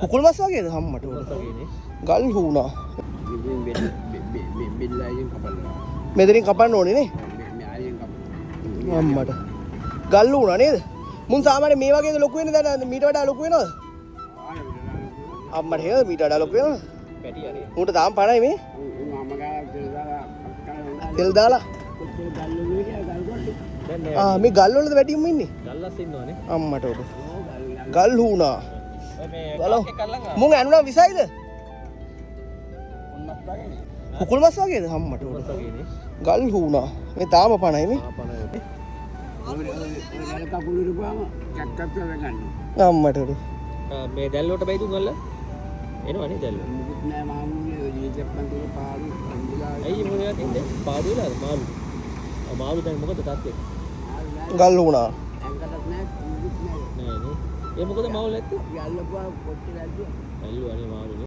කුකුල් මස් වගේද අම්මට උඩ? ගල් හුණා. ඉතින් බෙල්ලයින් කපලා. මෙතනින් කපන්න ඕනේ නේ. මේ ආයෙන් කපලා. අම්මට. ගල් හුණා නේද? මුන් සාමාන්‍ය මේ වගේද ලොකු වෙන්නේ දැන් මීට වඩා ලොකු වෙනවද? අම්මට හේද මීට වඩා ලොකු වෙනවද? පැටියා නේ. මුන්ට තාම පණයි මේ. උන් අම්ම ගාලා තෙල් දාලා අක්කලා තෙල් දාලා. කොච්චර ගල් වුණේ කියලා ගල් කොල්ලේ. දැන් නෑ. ආ මේ ගල් වලද වැටියුම් ඉන්නේ? ගල්ලස් ඉන්නවනේ. අම්මට උඩ. ගල් හුණා. මේ බලමු. කාක් එක අල්ලන් ආවා. මුන් ඇනුණා විසයිද? ඔන්නක් වගේ නේ. කුකුල් මස් වගේද අම්මට උඩ? මස් වගේනේ. ගල් හුණා. මේ තාම පණයි මේ. ආ පණයි. ඔය ගල් කකුල ඉරපුවාම කැක්කක් වෙගන්න. අම්මට උඩ. මේ දැල් වලට බයිදුන් අල්ල එනවනේ දැල් වල. මුකුත් නෑ මාමුනේ ඔය ජීවිතයක් තුන පාළු අඳුලා. ඇයි මොකද තින්නේ? පාඩු වෙලාද මාළු? ආ මාළු දැන් මොකද තත්ත්වය? ගල් හුණා. ඇඟටත් නෑ මුකුත් නෑ. නෑ නේ. ඒ මොකද මාළු නැත්තේ? අපි අල්ලපුවා කොච්චර ඇද්ද?